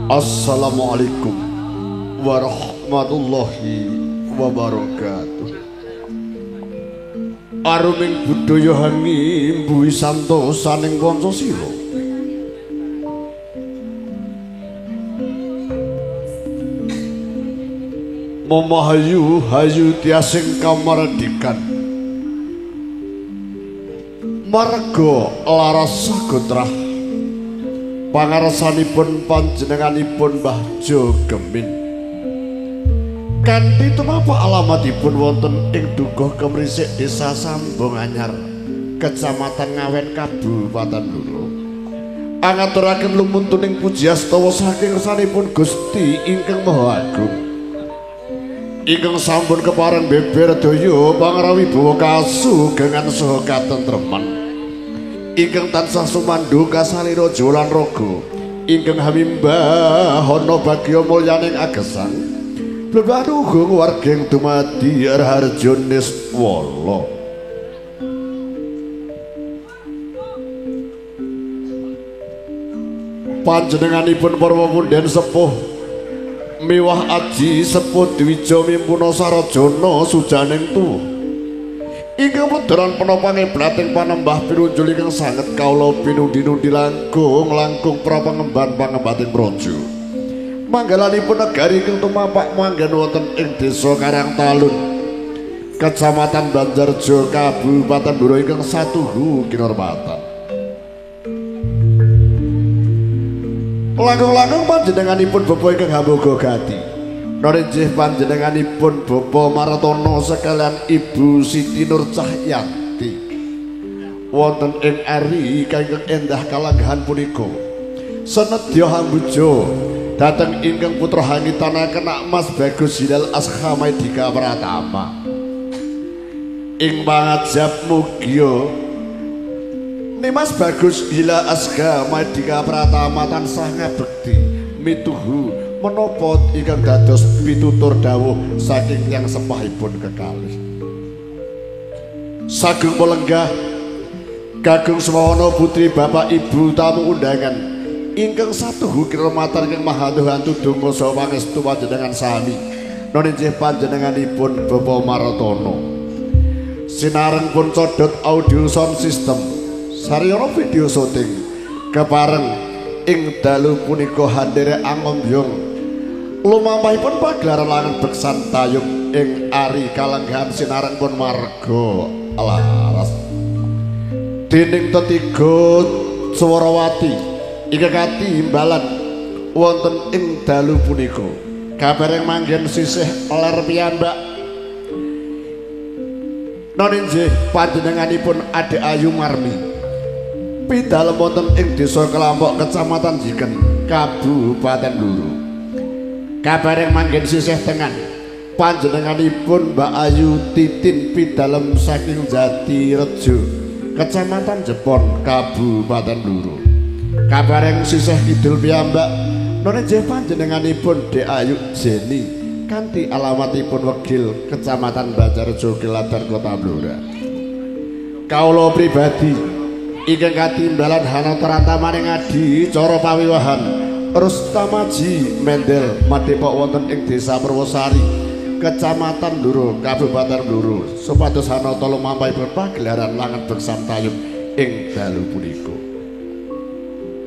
Assalamualaikum warahmatullahi wabarakatuh. Aruming budaya hangi mbuhi santosaning Pancasila. Mamahayu hayu tiasing kamardikan. Marga laras sagotrah pangarsanipun panjenenganipun Mbah Jo Gemin. Kanthi tumapa alamatipun wonten ing Dukuh Kemrisik, Desa Sambonganyar, Kecamatan Ngawen, Kabupaten Blora. Angaturaken lumuntuning puji astawa saking kersanipun Gusti ingkang Maha Agung. Ingkang sampun kepareng beber daya pangrawibawa kasugengan saha katentreman. Ingkang tansah sumandu kasalira jawa lan raga, ingkang hamimbahana bagya mulyaning agesang, blebahan uga wargeng dumadi raharja niswala. Panjenenganipun para punden sepuh miwah aji sepuh dwija mimpuna sarjana sujaning tuwa. Ingkang wedharan penopang iblating panembah pinunjul ingkang sanget kawula pinundi-nundi langkung langkung prapangemban pangembating praja. Manggalanipun negari ingkang tumapak manggen wonten ing Desa Karangtalun, Kecamatan Banjarjo, Kabupaten Blora ingkang satuhu kinurmatan. Langkung-langkung panjenenganipun bapa ingkang hamboga gati. Norinjih panjenenganipun Bapak Martono sekalian Ibu Siti Nur Cahyanti. Wonten ing ari ingkang endah kalanggahan punika senedya hambuja dhateng ingkang putra hangitanaken Mas Bagus Hilal Asha Maidika Pratama. Ing pangajap mugia Nimas Bagus Hilal Asha Maidika Pratama tansah ngabekti mituhu menapa ingkang dados pitutur dawuh saking tiyang sepahipun kekalih. Sagung pelenggah kagung semawana putri bapak ibu tamu undangan ingkang satuhu kirmatan ingkang maha hantu donga saha pangestu panjenengan sami. Noninjih panjenenganipun Bapak Martono. Sinareng pun codot audio sound system sariyana video syuting kepareng ing dalu punika handere angombyong lumampahipun pagelaran langen beksan tayub ing ari kalenggahan sinareng pun marga laras. Dening tetiga Swarawati ingkang katimbalan wonten ing dalu punika kabareng manggen sisih ler piyambak. Noninjih panjenenganipun Adik Ayu Marmi pidalem wonten ing Desa Kelampok, Kecamatan Jiken, Kabupaten Blora. Kabareng manggen sisih tengan panjenenganipun Mbak Ayu Titin pidalem saking Jatirejo, Kecamatan Jepon, Kabupaten Blora. Kabareng sisih kidul piyambak nonenjih panjenenganipun Dek Ayu Jeni kanthi alamatipun Wegil, Kecamatan Banjarjo, Kiladan, Kota Blora. Kawula pribadi ingkang katimbalan hanata rantamaning adi cara pawiwahan Rustamaji Mendel madhepok wonten ing Desa Purwosari, Kecamatan Blora, Kabupaten Blora, supados hanata lumampahipun pagelaran langen beksan tayub ing dalu punika.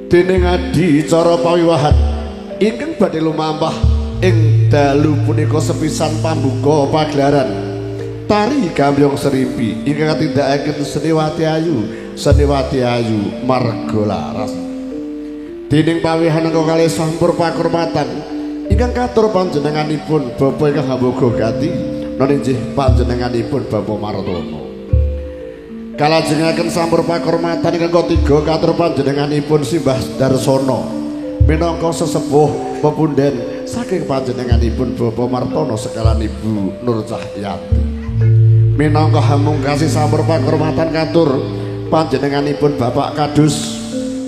Dening adi cara pawiwahan ingkang badhe lumampah ing dalu punika sepisan pambuka pagelaran tari Gambyong Serimpi ingkang katindakaken Seniwati Ayu, Seniwati Ayu Marga Laras. Dening pawihan angka kalih sampur pakurmatan ingkang Ingkang katur panjenenganipun Bapak ingkang hamboga gati non inggih panjenenganipun Bapak Martono. Kalajengaken sampur pakurmatan ingkang ketiga katur panjenenganipun Simbah Darsono minangka sesepuh pepunden saking panjenenganipun Bapak Martono sekalian Ibu Nur Cahyati. Minangka hamungkasi sampur pakurmatan katur panjenenganipun Bapak Kadus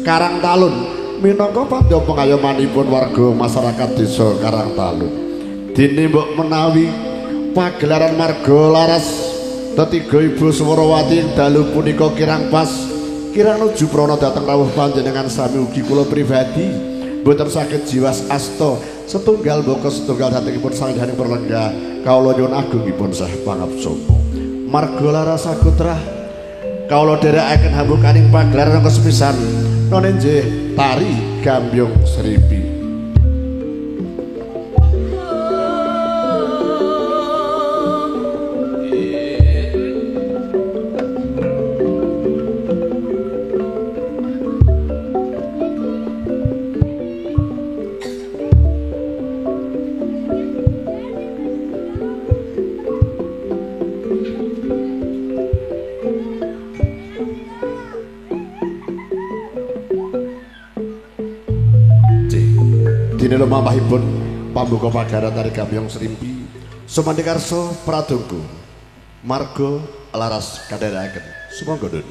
Karangtalun minangka pandya pengayomanipun warga masyarakat desa Karangtalun. Dene mbok menawi pagelaran marga laras tetiga Ibu Swarawati ing dalu punika kirang pas kirang nuju prana dhateng rawuh panjenengan sami ugi kula pribadi mboten saged jiwas asta setunggal mbaka setunggal dhatengipun Sang Hyang Perlengga kawula nyuwun agungipun sah pangabsama. Marga laras sagotrah kawula dherekaken hambukaning pagelaran angka sepisan non inggih tari Gambyong Srimpi. Lumampahipun pambuka pagelaran tari Gambyong Srimpi sumandikarsa pradonga marga laras kadherekaken sumangga nun.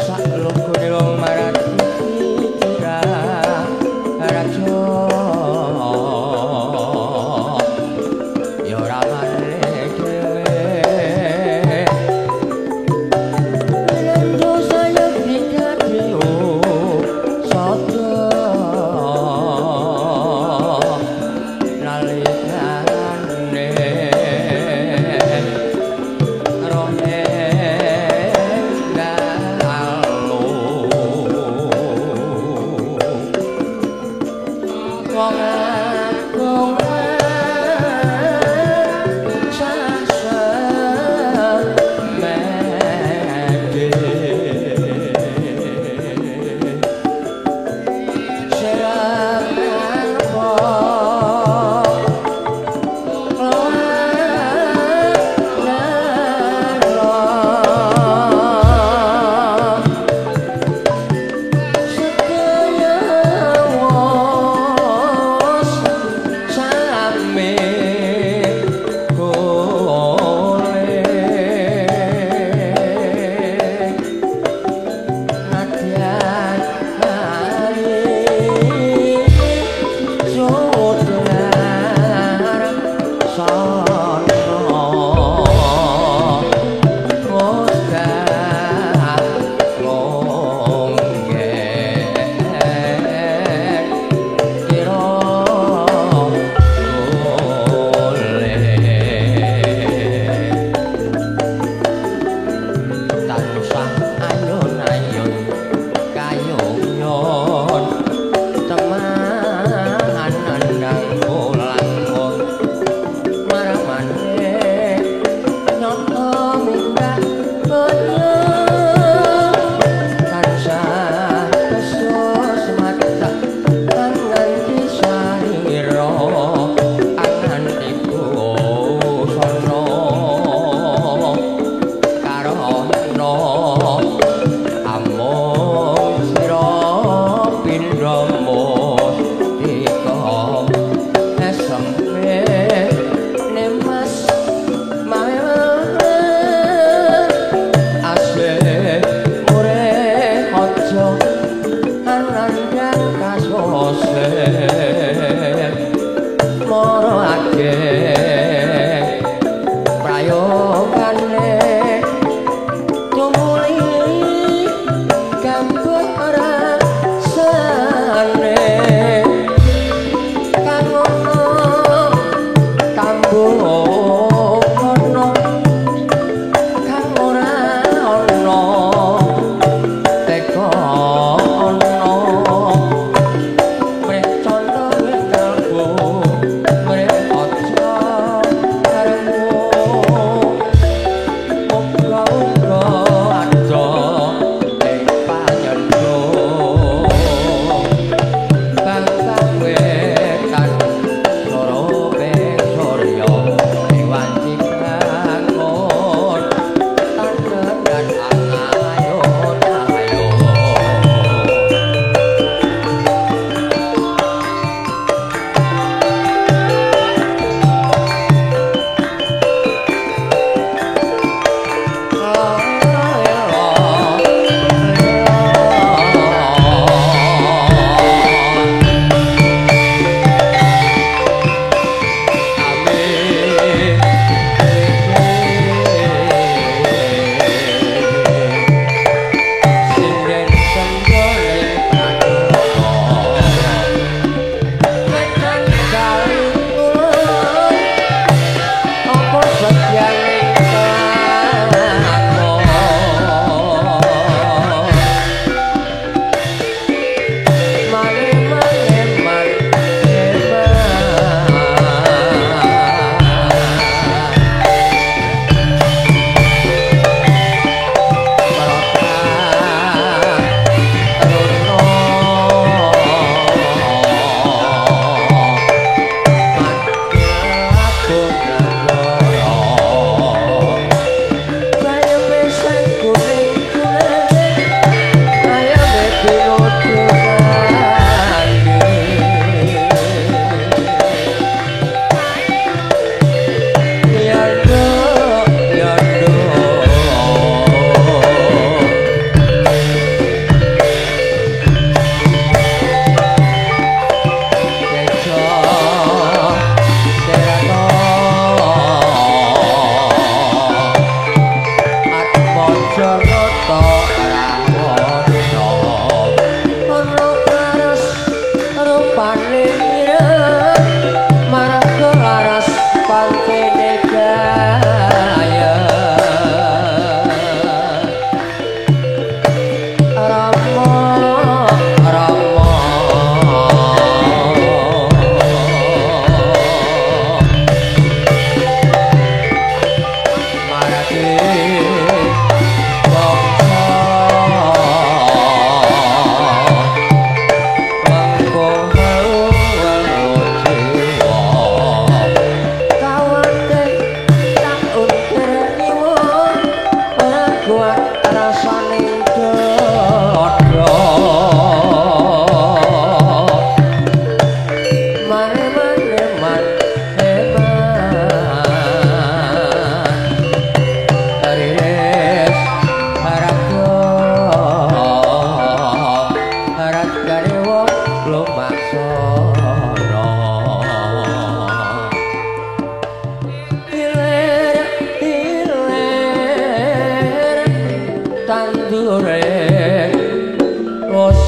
Saklogone wong marati.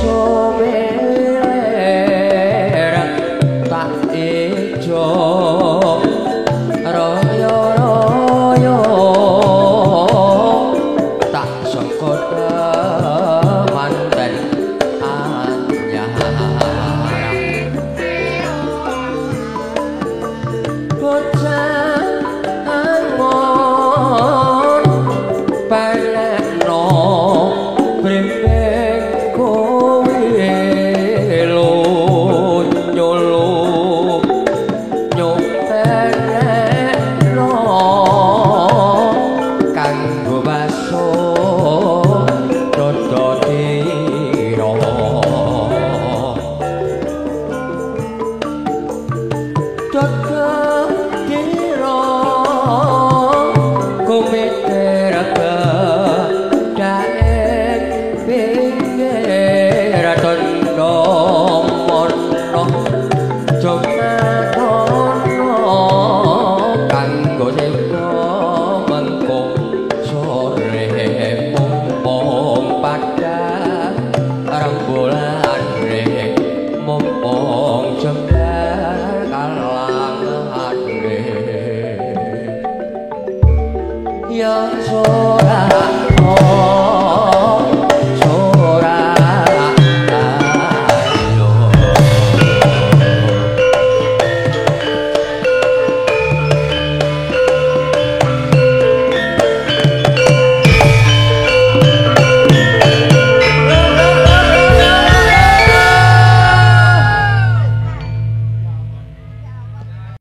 Desa.